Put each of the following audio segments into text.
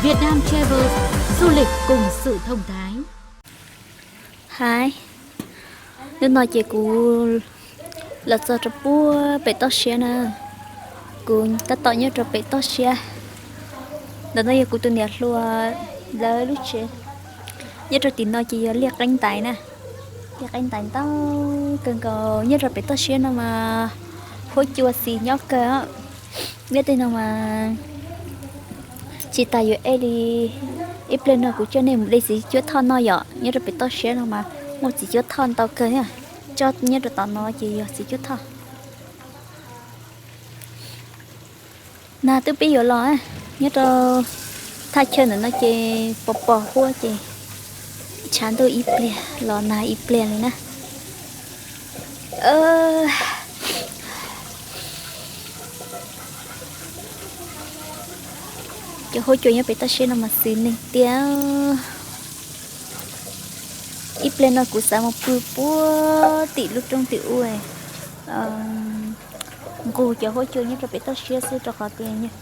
Việt Nam Travel, du lịch cùng sự thông thái. Hais, hnub no ces kuv los txog rau puag pem toj siab na. Kuv tab tom nyob rau pem toj siab. Ntawm no yog kuv tus niam hluas lawv lub tsev. Nyob rau tim no ces yog liaj qeeb ntais na. Liaj qeeb ntais ntau kawg nkaus. Nyob rau pem toj siab no mas huab cua xis nyob kawg. Nyob tej no mas tsis tas yuav ej li. Ib pliag no kuv coj nej mus de txiv cuab thoj noj yom. Nyob rau pem toj siab no mas muaj txiv cuab thoj ntau kawg thiab. Coj nyob rau tom no ces yog txiv cuab thoj. Nag twb pib yuav los, nyob rau thaj chaw ntawm no ces pos pos huab ces tshav ntuj ib pliag los nag ib pliag li na. Cov huab cua nyob pem toj siab no mas xws neeg tiag. Ib pliag no kuv xav mus pw puag tim lub roob tim ub, nqug cov huab cua nyob rau pem toj siab xwb rau qhov tias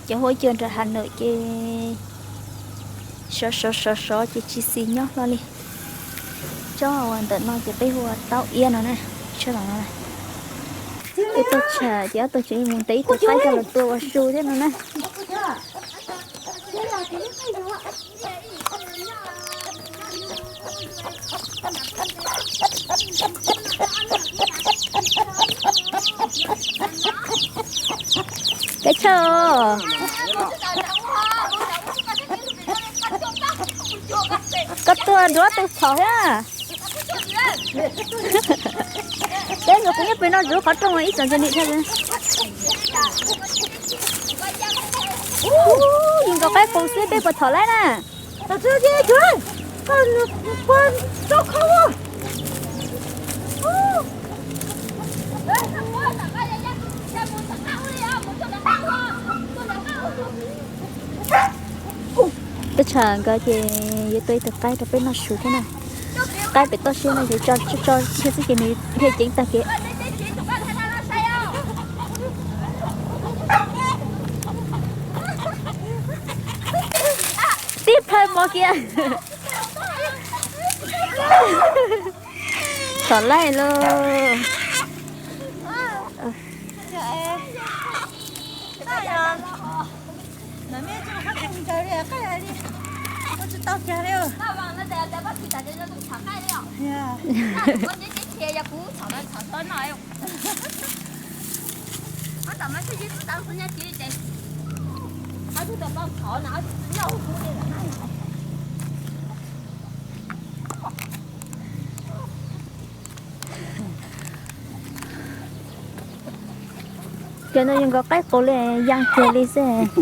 cov huab cua nram Hà Nội ces sov sov sov sov ces tsis xis nyob hlo li. Tsob uas ntawm no ces peb hu ua taub iab no na. Tsob no, ib tug tsham ces ob tug tseem mus ntes ib tug qaib coj los tua ua su thiab no na. Peb tshaj, koj tua duab tus txhom thiab. Peb mus kuv nyob pem no zuv qhov rooj ib tsoom ntse nim thiab. Yus nkaus qaib qus xwb peb puas txhom laib na? Peb tsham nkawd ces yuav tua ib tug qaib rau peb noj su thiab na. Qaib pem toj siab no ces tso tso thiab xwb ces nws thiaj ceev tag kev. Tib plhaw mos kiag. Txhom laib lauj. Cov no yus nkaus qaib qus li, yaa kiag li xwb.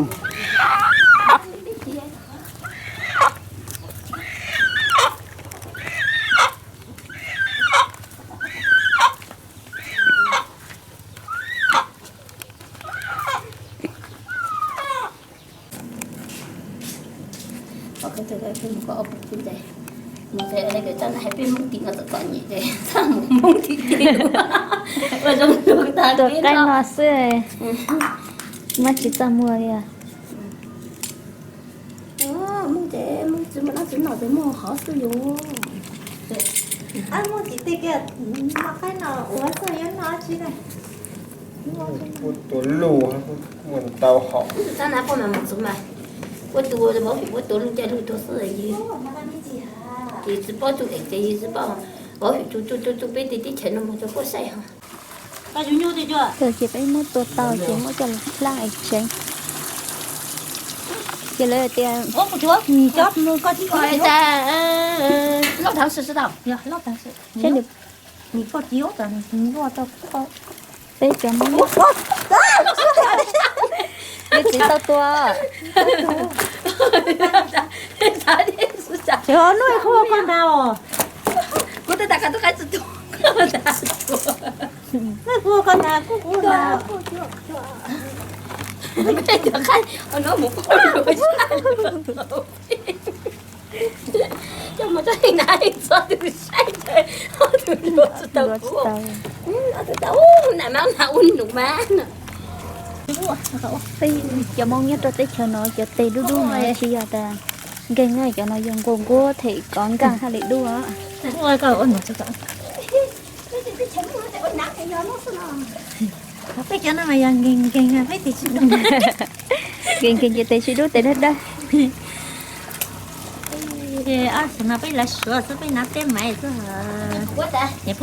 Mus txog peb mus tim no txom txom nyem ces txaj mus Hmoob tim ces ua zoo lug tag. Tuam qaib no xwb, mas tsis txaj muag li. Hmoob ces Hmoob tsis muaj dab tsi noj ces muaj hov xwb yus. Muaj tsis tej kiag, noj qaib no ua xwb yuav noj dab tsi na. Ua tus luj, muaj ntau hom. Tab na koj mas mus txog mas, ua tus vauv hwm ua tus luj caij luj tuag xwb. Ces tsis paub tus es ces tsis paub, vauv hwm tus tus tus peb tib teb chaws no mus rau koj saib ho. Tus ces peb muab tua tau ces muab coj los hlab es tsev. Ces lawv tias, peb cov Hmoob, nws txiv tau tua. Hnub kuv koj na os. Kuv twb tas koj tub qaib tsis tua. Hnub kuv koj na kuj kuv na. Peb cov qaib no mus poj luag. Coj mus tso na, txog tus saib ntawd, ob tug luag tsis tau kuv. Ob tug tau na, mas na ua num mas no. Peb cov Hmoob nyob rau teb chaws no cov tes dub dub no tsis yog tas nkeeg na, cov no yog nquag nquag them kov nkaj haj li dub. Peb cov no mas yog nkeeg nkeeg, peb tes tsis dub. Nkeeg nkeeg ces tes tsis dub tes dawb dawb. Xwm no peb lawv suav xwb peb hnav teb maiv xwb. Puab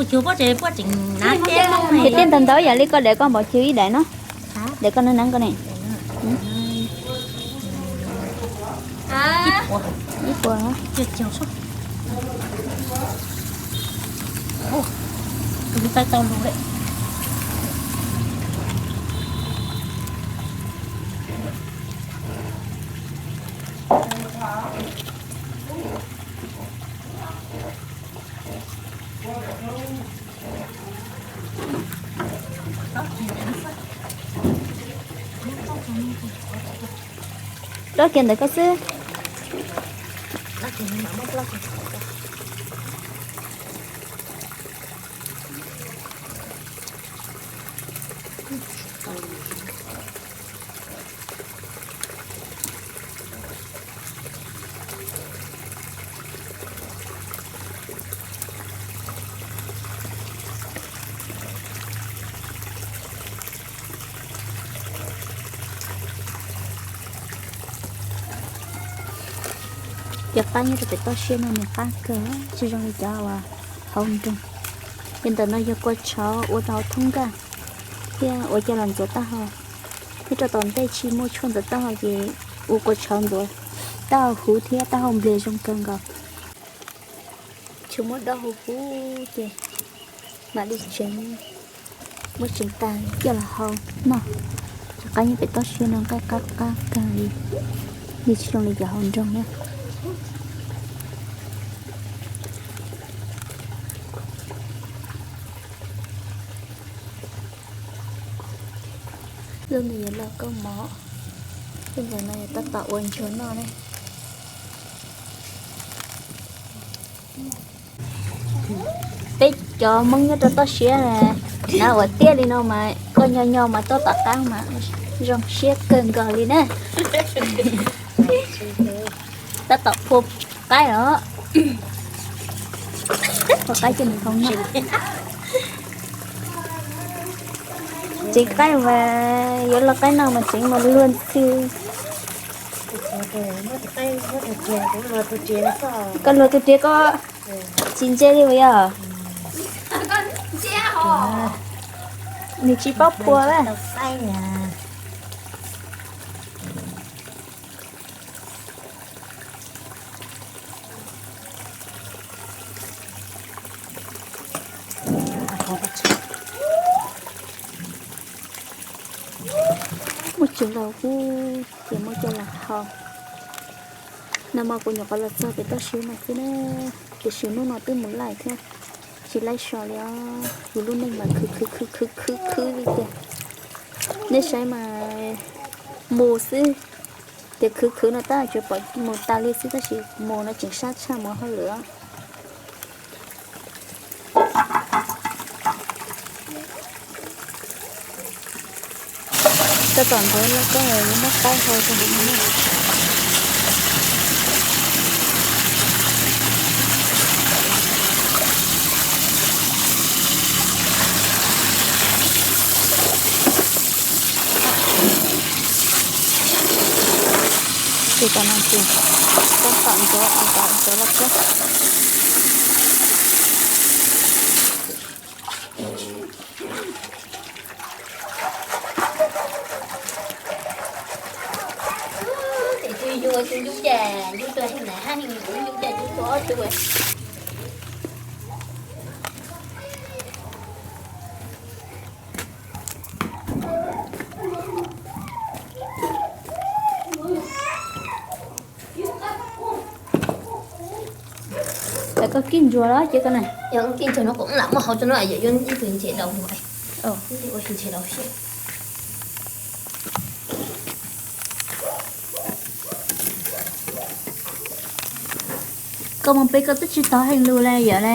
cuag puab tseem, puab tseem hnav teb. Ces tej ntawd ntawd yam li koj daim koj npam cug ib daim no. Daim koj hnav hnav koj ne. Ib puas. Tus taw tau lus lawm. Dob kiag ntawm koj xwb. Cov qaib nyob rau pem toj siab no nws qab kawg, tsis zoo li cov uas hauv nroog. Li ntawm no yog kua tshauv ua rau hauv thoob nkaj thiab ua coj los ntxuav taub hau. Nyob rau tom ntej tsis muaj tshuaj ntxuav taub hau ces ua kua tshauv ntxuav taub hau huv thiab taub hau npliag zoo kawg nkaus. Tsuas muab dob huv huv ces mam li tseev, muab tseev tas coj los hau noj. Cov qaib nyob pem toj siab no nqaij qab qab kawg li, yeej tsis zoo li cov hauv nroog na. Lub no yog lauj kaub mov, lub ntawm no yog tab tom ua ntsuag noj ne. Peb cov Hmoob nyob rau toj siab na, hnav ua tiag li no mas koj nyo nyo mas tab tom qab mas zoo siab kawg nkaus li na. Tab tom phua qaib os. Phua qaib coj mus hau noj. Tsev qaib mas yuav los qaib no mas tsev mas luag ntxhi. Koj luag tus riam koj tsis ntse li puas yog? Nws tsis paub phua. Muaj tsev laus hu, ces muab coj los hau. Nag hmo kuv nyuam qhuav los txog pem toj siab no xwb na, tiam sis hnub no twb mus laij thiab, tsis laib so li os. Yus lub neej mas khwv khwv khwv khwv khwv li tiag. Nej saib mas mus xwb, tias khwv khwv no tab tsuas pom mus tas li xwb tab sis mus no tseem sab tshaj mus hauj lwm. Tab tom ntxuav lauj kaub yuav muab qaib hau rau hauv no na. Ces tam no ces tab tom ntxuav, tab tom ntxuav lauj kaub. Tus yug tus yug ces yug tus heev na, heev tus yug ces yug tus ob tug. Koj kib ntsuag los ces koj na. Yog kib ntsuag no kuv lam muab hau rau no, yog yuav ib tug ntshe daus mus. Ua si ntshe daus siab. Koj mus pem koj twb tsis tau heev lus li yom le.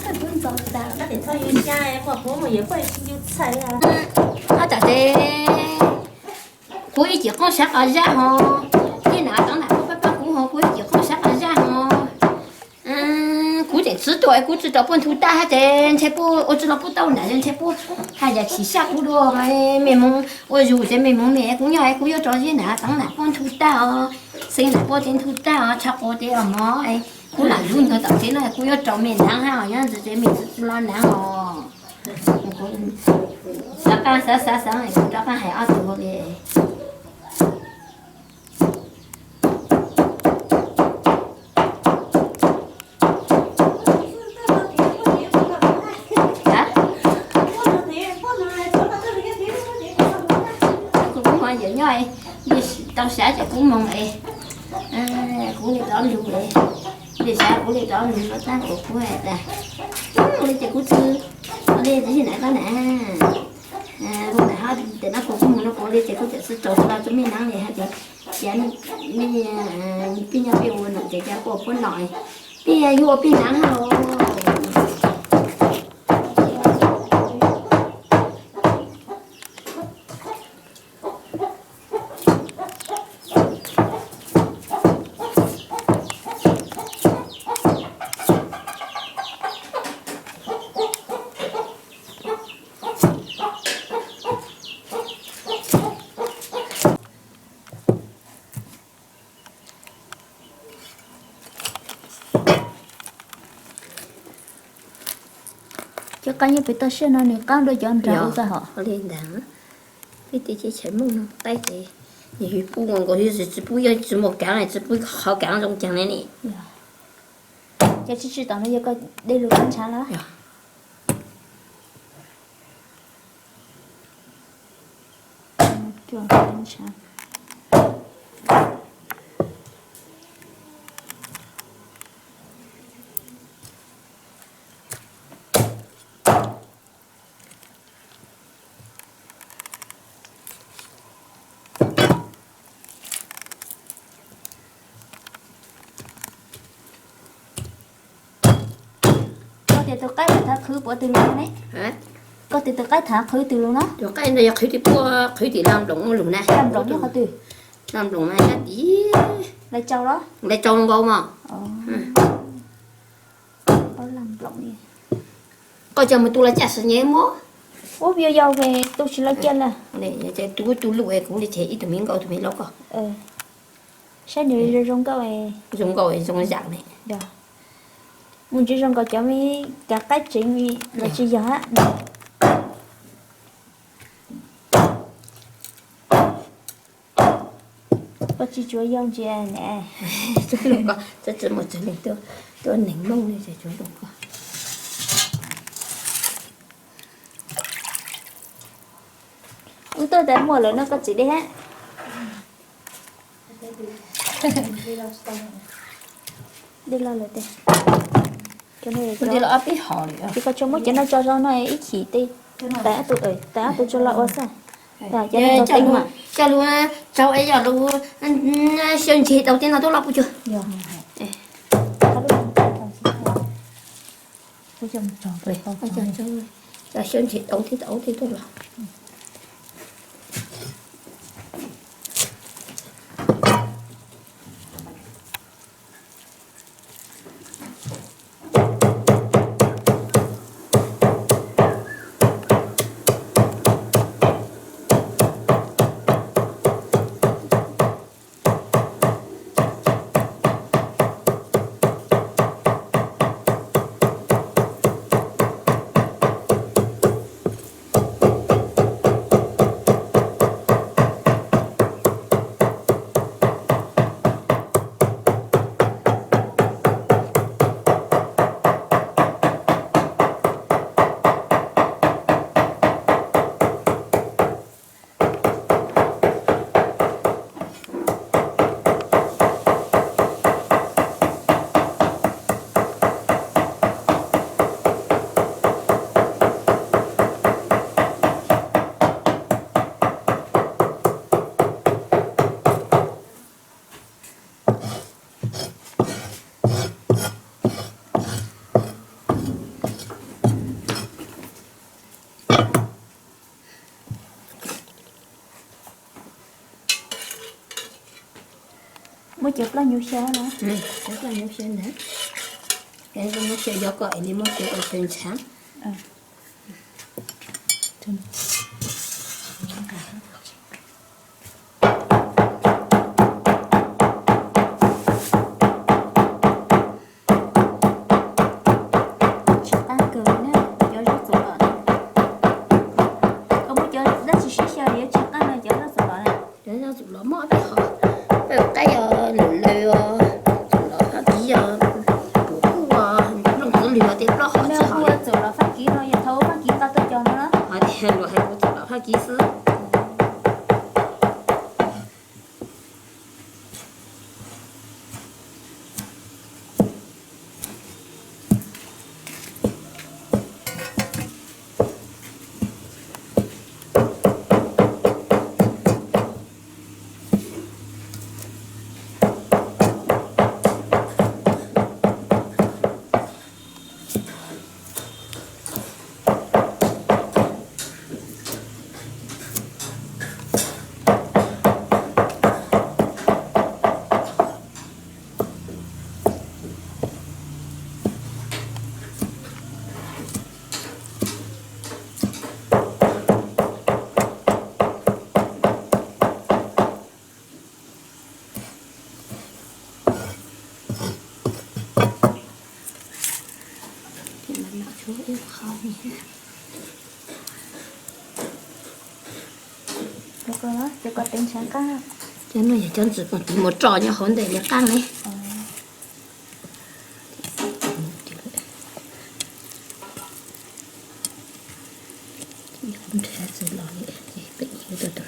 koj ntxov tas koj tes tho yus xya, koj kuv mus yuav koj tsis yus txhais. Ob tam tes kuv ib cim qoob sab qas zaj ho, thiab na tov na kuv pab pab kuv ho, kuv ib cim qoob sab qas zaj ho. Kuv tseem txwv tuaj kuv tsis tau puaj nthu tag hab tes ntshe puaj ua tsis los puaj tau nram ntshe puaj haj yam chim sab kuv dua. Me moov ua zug ces me moov me kuv nyob kuv yuav rau zeb na tov na puaj nthu tag os, xeev na puaj tes nthu tag os, tshav quav tes os mov. Kuv lam lub nyuag tom kev no kuv yuav rau me nrad hab os, nyob ntsis ces me txwv txwv los nrad os. Rov qab xav xav xav kuv rov qab hais ob tug li. Kuv kuv ho yawm nyob, tau sav ces kuv moog es, kuv li rov lug es, li sav kuv li rov lug no tab kuv kuv tas, li ces kuv tsi, li tsi na koj na, li na hab tes no kuv kuv moog no kuv li ces kuv tseem tsi rau tsi los rua mej naav li hab tes, cia mej pib nyob peb ua num ces cia puab puab nom, peb yuav ua peb naav hab los. Cov qaib nyob pem toj siab no nws qaab dua cov nrag ua tag hos. Li ntag, peb tej chais mooj no qaib ces yus pub nkaus nkaus xwb tsis pub, yog tsis muaj kaav tsis pub qhov kaav zoo caag li ne. Cov tswb tswb tom no yog koj dej lug tag ntshav los? Koj tias tus qaib thav qhwv puas tug lug ne? Koj tias tus qaib thav qhwv tug lug no? Tus qaib ntawd yog qhwv tim puab, qhwv tim laj nploos lug na. Laj nploos nyob qhov twg? Laj nploos na nyob tim Laj Tsau los? Laj Tsau nkaus mog. Koj coj mus tu laj caj sim nyem muab. Ub, yog yog tu tsis laj caj na. Tu tu luj kuv li ces ib tug me nkauj tug me laub koj. Saib nws zoo nkauj. Zoo nkauj zoo zam ne. Mus ntsis zoo nkaus cov me kav qaib tsev los tsis yog hab. Koj tsis tsuav yau ntsia ne. Tsis muaj txog leej twg tuaj neeg Hmoob li ces tsuav lus koj. Wb tuaj tas muaj lawm no koj txiv dej hab. Dej loj lawm tes. Li los ob peb hom li. Ces koj tso muab cov no tso rau no ib chim tej, tais ob tug, tais ob tug tso los ua xwb. Cov no cov lus tsaug es yog lus xyaw ntseg tau tej no tuaj los puas cuag? Xyaw ntseg tau tej tau tej tuaj los. Muab cov plaub nyuv xyaw no. Cov plaub nyuv xyaw ntawd. Muab xyaw yov kom li muab xyaw ua xyaw ntshav. Tsis qab kawg na, cov zaub txaum los. Koj muab cov dab tsi sib xyaw yuav tsis qab no cov zaub txaum los na. Cov zaub txaum los muaj ob peb hom, peb qab yog lwm lawv, txaum los Fab Kis, pum kuj, looj txwv lwm los tias plaub hom tsis hom. Txaum los Fab Kis no yog thaum Fab Kis nqa tuaj cog no na. Hais tias luag hais kuv txaum los Fab Kis xwb. Cov no yog cov ntxim koom tiv mus roj nyob hauv ntej li qab ne. Nrhiav txog los pem tus no.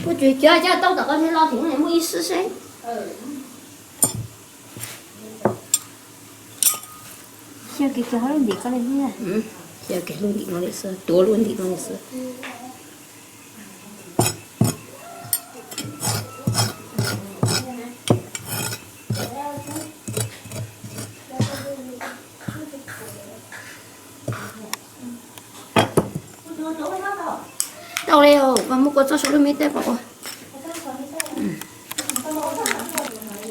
Kuv tsis cog coj tau tom qhov no los tseem muaj ib sib seb. Xyaw kiag cov lub ntim ko li xwb. Xyaw kiag lub ntim no li xwb, tuav lub ntim no li xwb. Tau li, muab kua txob saum lub me tej kom ua.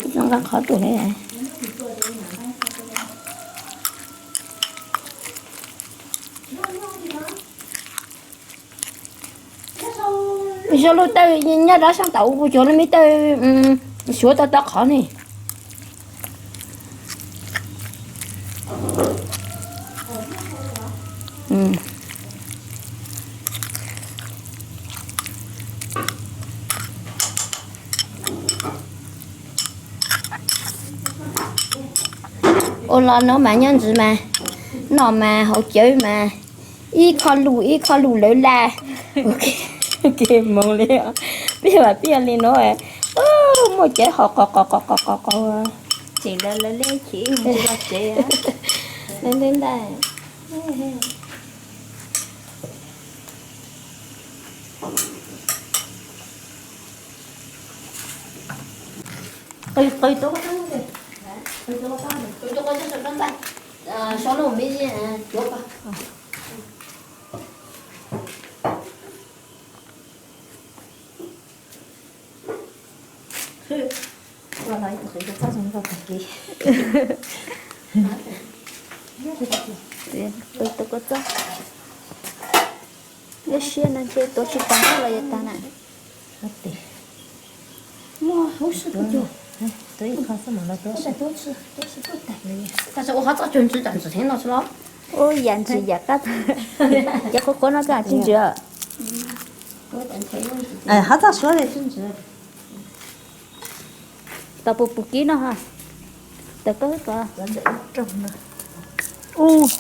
Txoj nqa qhov tus ne. Zoo lub tawj nyob rau sab ntaum kuv cov lub me tawj suav tau tau qhov ne. Ua los no mas nyob ntsis mas, no mas hauv cawv mas ib qho lus ib qho lus lawv la. Ua ke moov li, peb vam peb li no, muaj cawv ho qos qos qos qos qos qos. Tseem lawv lawv leb chim mus tsev. Lawv leb ntaj. Qw, qw tuaj koj txob, qw tuaj koj txob, qw tuaj koj txob, sau lub me cuab koj. Los los ib tug qw tuaj txob zoo nkauj kawg kiag. Qw tuaj koj txob. Lub siab no ntshe tuav tsis tau los yuav tag na. Muaj huv si kuj cuag. Ua qhov txoj cuag ntsis tam ntsis thiab no xwb los. Ua yam ntsis yam qab. Cov qhuav qhuav no koj tsis ntsis. Hab txoj suav li. Tau puas pus kib no ha. Tau koj ko. Ub,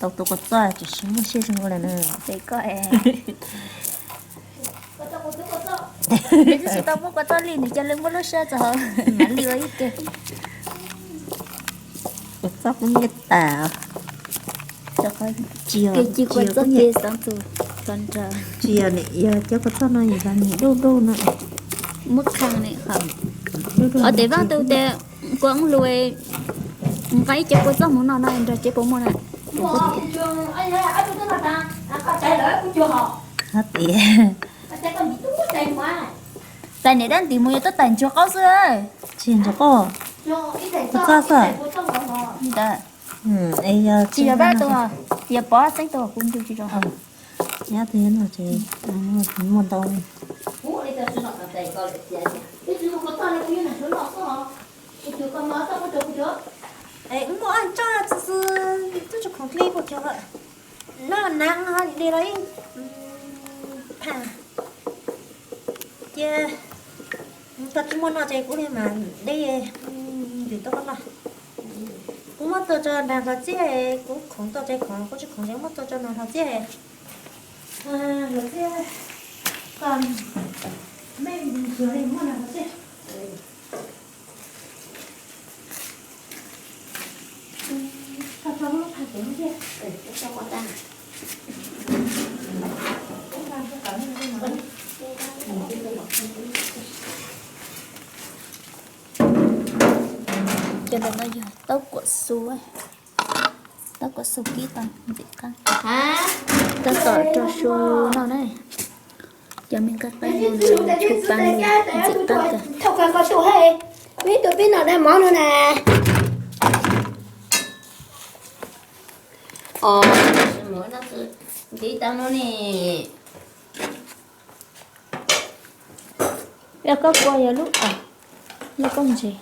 tau tus kua txob tsis muaj siab zoo li na. Koj es, nws twb tsis tau muab kua txob li nws cia li muab lub siab txog hauv mam li ua ib ke. Kua txob kuj nyiaj tas. Tsis yog, tsis kua txob ces xav tus tag nrho. Tsis yog, yog cov kua txob no yog nim duj duj no. Muab khaj ni. Ob tes vaj tu tes kua lus nqa ib cov kua txob hmoov no no nrog cev puas muaj na. Hab tias, tais niam dab ntim mus yog tuaj tais ntsuag qaub xwb. Tsis ntsuag qaub, kua txob xwb. Tsis yog vaj tu, yog pov xeeb tu kuv ncu tsis zoo. Nyab twg no ces muaj ntau. Wb muaj aj tsaj xwb, twb tsis khoom dlib puas cog. Noj nab li los ib pha. Cia koj tsis muaj noj ces kuv li mas deb, ywm tuaj koj noj. Kuv muab tua tso nrag hlo txiaj, kuv khoom tau ces khoom, kuv tsis khoom ces muab tua tso nrag hlo txiaj. Hlo txiaj, koj me ntsuag li muab nrag hlo txiaj. Cov ntawm no yog taub kuam su, taub kuam su kib tau ntxim qab. Tab tom rau su noj na. Cov me nqaij qaib no nws tshuaj pab ntxim qab kawg. Thauj koj tus, peb tus peb nom dag mov no na. Ntiv tau no ne. Yog koj kua yog lub, yog koj ntses.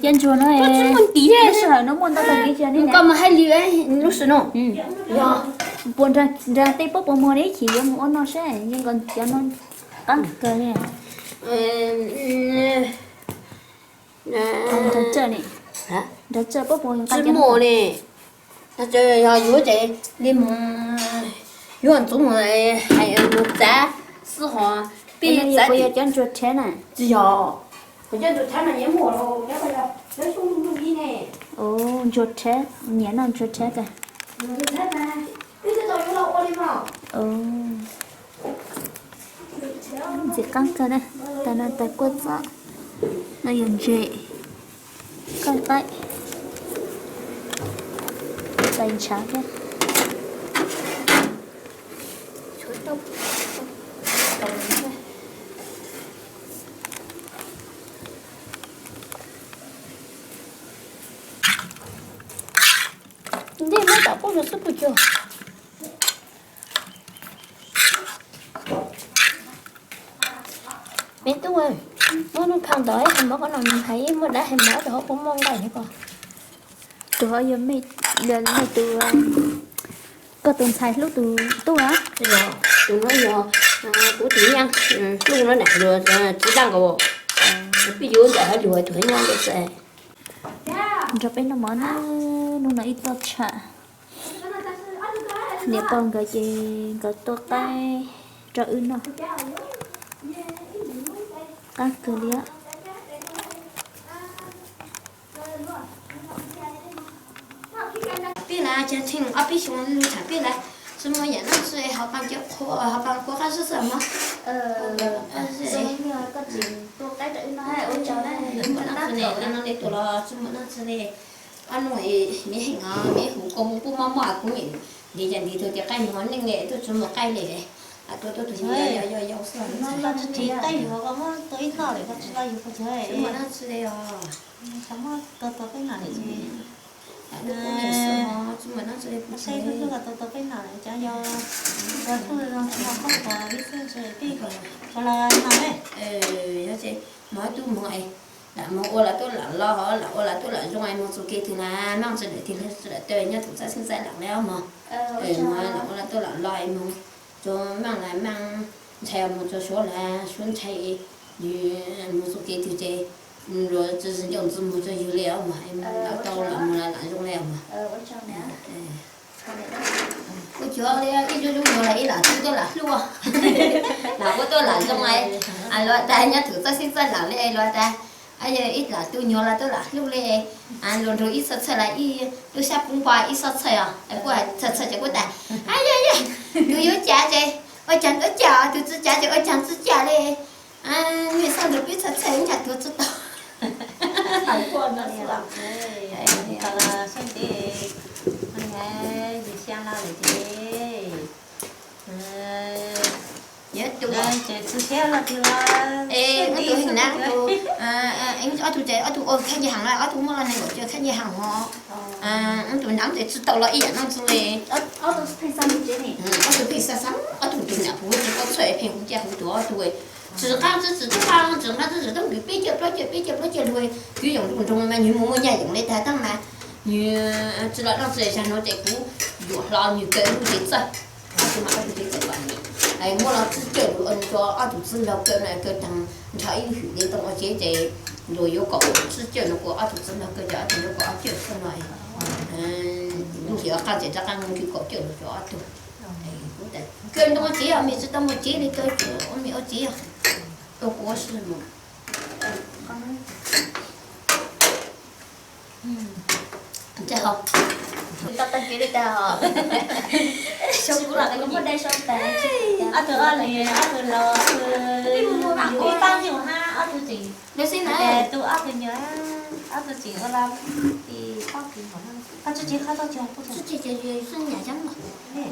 Cov ntsuag no, lub sij hawm no muaj ntau tag kev tsis li. Koj mus hais li lub sij hawm no, puas nrag tej pob puas muag ne, ib chim yuav mus ua noj saib, yeej nkaus cov no qab kawg li. Nrag tsawg ne, nrag tsawg pob puas tsis muaj ne. Yog yuav ces li mus, yuav ntxuav mus hais mus txav xwb hos peb txav. Yog cov ntsuag rhav na. Tsis yog, kuv cov ntsuag rhav mas nyias muaj los, cov xyoob ntuj ib ne. Ntsuag rhav, nyiam noj ntsuag rhav kawg. Ntxim qab kawg na. Tais no tais kua txob, no yog ntses, nqaij qaib, tais ntshav thiab. Ntej muab tom qub rau xwb puas cuag? Me tub, muab lub phaj ntawd hais mov koj no mus hais ib muaj dab hais mov rau hauv kuv muaj nqaij li ko. Tus hov yog mej, mej tus, koj tus ntxhais hlub tus tub na? Tus no yog kuv tus nyab, hlub no nam luag txiv daj nkaus, pib yuav ntawm hauv luag tus nyab ntawd xwb. Nrog peb noj mov na, hnub no ib txoj tsham. Niam pog nkawd ces nkawd tua qaib rau wb noj. Qab kawg li. Peb lawv cas tsheej ob peb xyoo lub tsham peb lawv tsis muaj yam noj tsi, ho pab cov qhua ho pab kua qab zib xwb mog. Ua tsaug na, muaj noj tsi ne, no li tus los tsis muaj noj tsi li. Ob hnub me heej os, me hu koj mus pub mob mob kuv nti cas nti tug tias qaij nyuag neej li twb tsis muaj qaij li. Tuaj tuaj tus yau yau xwb. Tsis qaij yuav koj muab tua ib noj lawm koj tsis tau yuav koj tsis muaj noj tsi li os. Tua tua peb nam lawm ces, tsis muaj noj tsi li, tua tua peb nam lawm cov yau, tua tuaj zoo tsis muaj qoob qos li xwb, peb ua los no ne. Yog ces mus tub mus, lam mus ua lawv tuaj lam los, lam ua lawv tuaj lam zoo, mus txug kev twg na, meej tsi daim twg tsi daim taw nyob tus txaj xeeb txaj lam li os mog. Mus lam ua lawv tuaj lam los, mus txug meej las meej, ntshai mus txug suav las suav ntshai, mus txug kev twg ces luag tsi ncauj ntxwv mus txug yug li os mog, lam tau lam mus lam zoo li os mog. Kuv cuag li ib zoo zoo los ib lam tub tuaj lam hlub, lam ua tuaj lam zoo, luag tas nyob tus txaj xeeb txaj lam li luag tas, ib lam tub nyuag los tuaj lam hlub li, luag nrug ib txhia txhawj los ib lub sab pub npua ib txhia txhawj os, kuv txhia txhawj ces kuv tas, yog yog, tus yuav cas ces ua cas ua cas, tus tsi cas ces ua cas tsi cas li. Nws xav nrug peb txhia txhawj ib ntsha tuav tsi tau. Tau los saib ces, yus xyaa lawm ces, ces tsis siab los twg los, tus na, ob tug ces ob tug ua khab nce hav, ob tug muaj los nees nkaum caug khab nce hav os. Ob tug nrad ces tsis tau los ib yam noj tsi li. Ob tug pheej xa xav, ob tug tus nam puv tsis paub txhawj pheej hu ncaj hu tuag ob tug. Tsis qab tsi tsis tub qab, tsis qab tsi tsis tub, nws peb caug plaub caug peb caug plaub caug lug, kwv yees nroo nroo mas nws mus muaj nyaj yees li tag tag mas nws tsis los noj tsi. Zag nuav ces kuv yuam hlo nws kaw lub cev txawj, ob tug mas ob tug cev txawj kom nws muab los tsib caug lug, cov ob tug txiv nraug kaw no kaw taag nrho ib lub hwm li tau ua cev ces luag yuav kom tsib caug no kuas ob tug txiv nraug kaw ces ob tug yuav kom ob caug xwb no. Lub hwm qab ces rov qab mus kaw kaum caug lug rau ob tug. Kaw ntoo ua cev os, mej tsis tau muaj cev li kaw ua mej ua cev os. Ua kuv ua si mus. Tau tag kev li tag os. Xyoo kuv los kuv muaj dai sau tas. Ob tug, ob tug los, ib paab nyuj hab ob tug tseem, tus ob tug nyuam, ob tug tseem ua los, koj tsis tsis qhov tau cog, tsis tsis nyam cov no.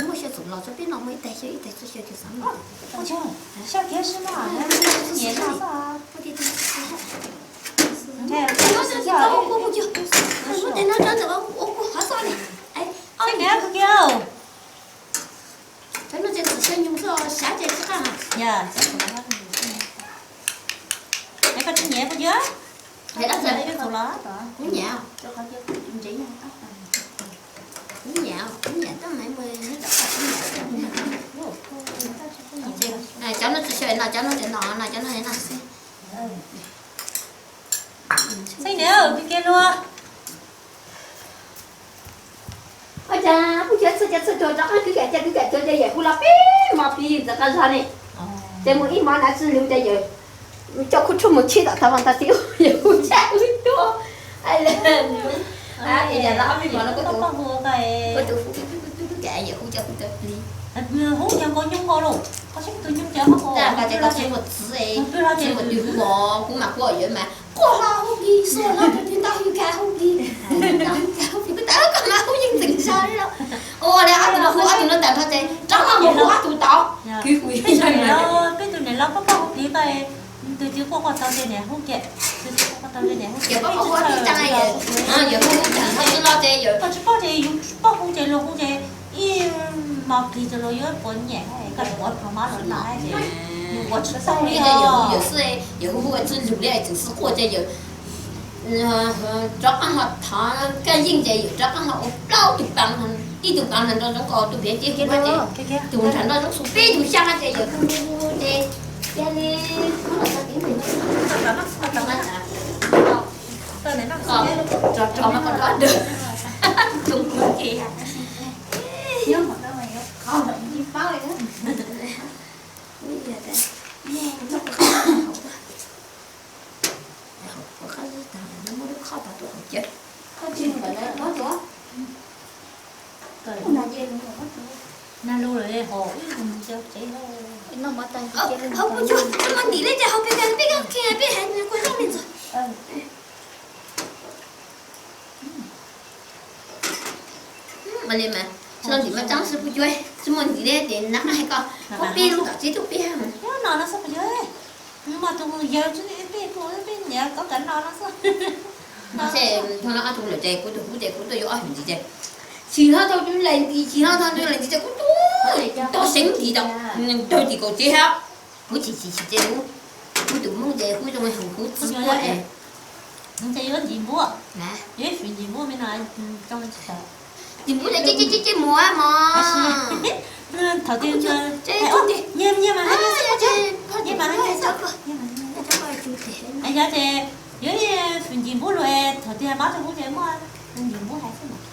Muaj xyaw txoom los tso peb no muaj ib tag xyaw ib tag tsis xyaw cog xav no. Xyaw kiag sib no, nyiam no. Ua kuv cog, ua kuv cog, ua kuv cog, ua kuv hov xoj li. Cov no ces txawm xyaw nyoog xwb, xyav ces tsis qab. Koj tsis nyiam kuv cog? Kuv nyiam, kuv nyiam, kuv nyiam tab mas mus nyob tom koj kuv nyiam. Cov no tsis xyaw no, cov no ces no, no cov no no xwb. Xeeb niam, kuv kiag lua. Ua cas kuv cov txhua cov txhua tuag rov qab kwv kam cag kwv kam tuag ces yawm hu los peb mos plig ntxawm qab zog ne. Ces mus ib mos nav tsi lug ces yawm coj khub tshuaj mus cheb tom tav vaj tav tsev, yawm hu cag wb tuag. Yam no ob peb mos no kuv tus, kuv tus hu kwv kwv kwv kwv kam yawm hu cag kuv cov plig. Hu nyuag nkaus nyuj nkaus lauj, koj saib tus nyuj cov, koj ces koj tsis muaj txiv, tsis muaj twg hu mos, kuv mas kuv yawm mas quaj hlo hu plig, xuas hlo tus twg tau hu ka hu plig, tau hu ka hu plig, kuv tas koj mas hu yeej ntxeem zog li los. Ua li ob tug no hu ob tug no tas nrho ces rov qab mus hu ob tug tod, kwv hu yeej zog li. Peb tus niam laus pab pab hu plig koj, tus twg quaj quaj tau ces niam hu kiag, tus twg quaj quaj tau ces niam hu kiag, pab pab hu ob plig tag, yawm hu hu tag nrho tsis los ces yawm, koj tsis paub ces yus tsis paub hu. Ces luag hu ces ib hmo kis ces luag yuav puas nyem, koj yuav ua rau mab luag noj ces yus ua tsis tau li. Yawm hu ua tsis lug li, tseem xwb quaj ces yawm rov qab ho thov kaj yeej ces yawm rov qab ho ua plaub tus pav, ib tus pav nrov nrov zoo nkauj, tus npiav ntsia hu ces tus nrov nrov zoo xu peb tus xyab ces yawm hu hu hu ces cia li rov rov no koj nrov dawm. Zoo ces Nag lug lawm hov ib mus tsev. Hauv puas cuag tsis muaj ntim li ces hauv peb peb peb hais nws kuj loj li ntxog. Li mas tsis muaj ntim mas tseeb xwb puas cuag, tsis muaj ntim li ces nag hais koj, koj peb lub tom tsev tuaj peb. Nyob no no xwb puas cuag, muaj tus yawg tsis peb kuj peb niam koj kav no no xwb. Ces thaum no ob tug lawm ces kuv tus kuv ces kuv tuaj yuav ob hwm ntim ces, tsis hlob thaum tus lais ntim, tsis hlob thaum tus lais ntim ces kuv tuaj tog seev ntim tau, tawg tim kaum tsev hab. Kuv chim chim chim ces kuv, kuv tus Hmoob ces kuv zoo li hwm kuv txiv kuj es. Ces yuav ntim npua, yuav fwm ntim npua me no, ntim npua ces ces ces ces mus mog. Thaum twg nyiag mas hais nyiag xwb, nyiag mas hais nyiag xwb. Yog ces yuav fwm ntim npua lawm, thaum twg hais mab rau kuv ces muab ntim npua hais xwb mas.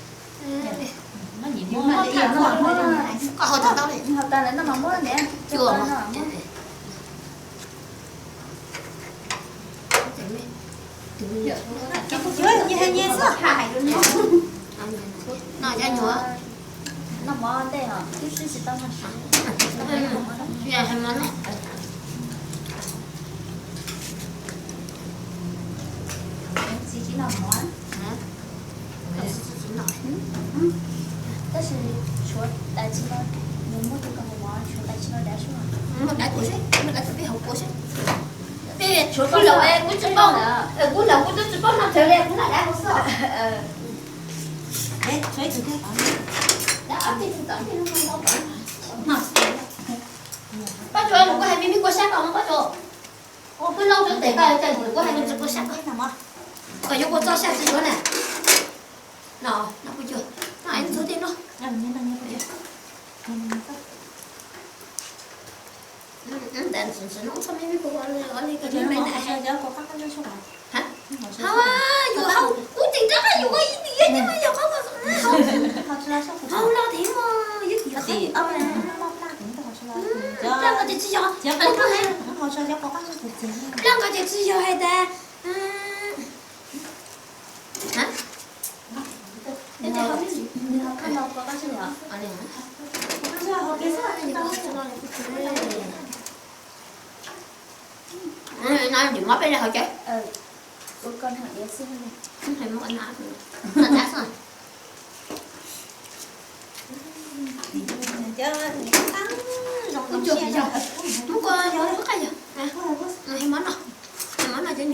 Koj hau tau tau li. Hau tas lawm no mas muab ne. Cua mas. Nyiag hais nyiag xwb. No cov nyuag. Noj mov ntej os, twb tsis tau noj. Hais mov no. Txiv tsis noj mov. Tab sis tshuav tais tsis no, nws muab tus koj mus mov tshuav tais tsis no dav sub. Muab dav kuv seb, muab dav kuv peb hauv kuv seb. Peb tshuav kuv laus, kuv tsis paub, kuv laus kuv twb tsis paub noj tsawg li, kuv noj dav kuv xwb. Pob tsuas, kuv hais me me kua sab ko, pob tsuas. Kuv noj tsawg tes ko, kuv hais me me kua sab ko. Koj yuav kua txoj sab tsis yuav na. No, no puas cuag, no es ntxuag tej no. Ntawd tsis tsis no txhob me me kua, ua li koj me me na. Hab, yus hau, kuv tseem rov qab yus ua ib tis yog ces mas yog qhov ko. Hau los thiab mas yog tim. Plag ko ces tsis yog, plag ko ces tsis yog hais tias. No yus muab peb li hauv ces. Muab kua, muab qab yog, hais mov no, hais mov no ces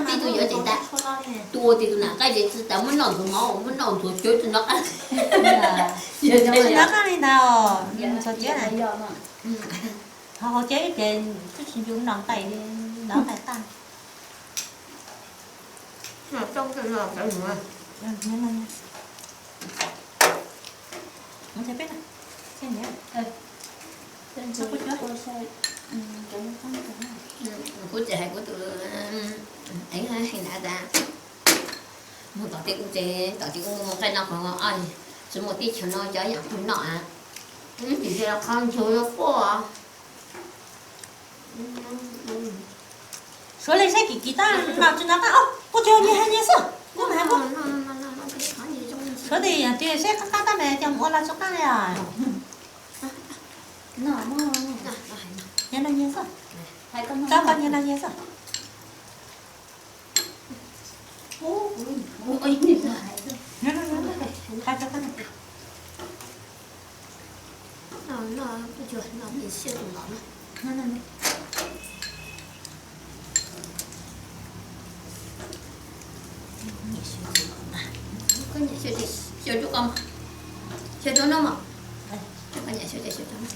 tib tug yuav tes tas, tua tes tus nam qab ces tsis tas muab noj ntxuag mov, muab noj ntxuag cawv tsis nov qab. Tsis nov qab li ntag os, ntxuag cawv na. Ho hauv cawv ib tes twb tsis ncu noj nqaij li, nov nqaij qab. Kuv tsis hais kuv tus, ev hais na tas, mus tom tej ub ces tom tej ub mus nqaij noj qhov, tsis muaj teb chaws no cov yam pug noj. Tim qhov ntsuag quaj. Suav li saib kim kim tab no tsis nov qab os, kuj tsis nyiag hais nyiag xwb. Suav li yam twg saib qab qab tab mas coj mus ua laj tsuj qab li os. Nyiag no nyiag xwb. Tso koj nyiag no nyiag xwb. Xyaw rau koj, xyaw rau no mog. Koj niam xyaw, xyaw rau no.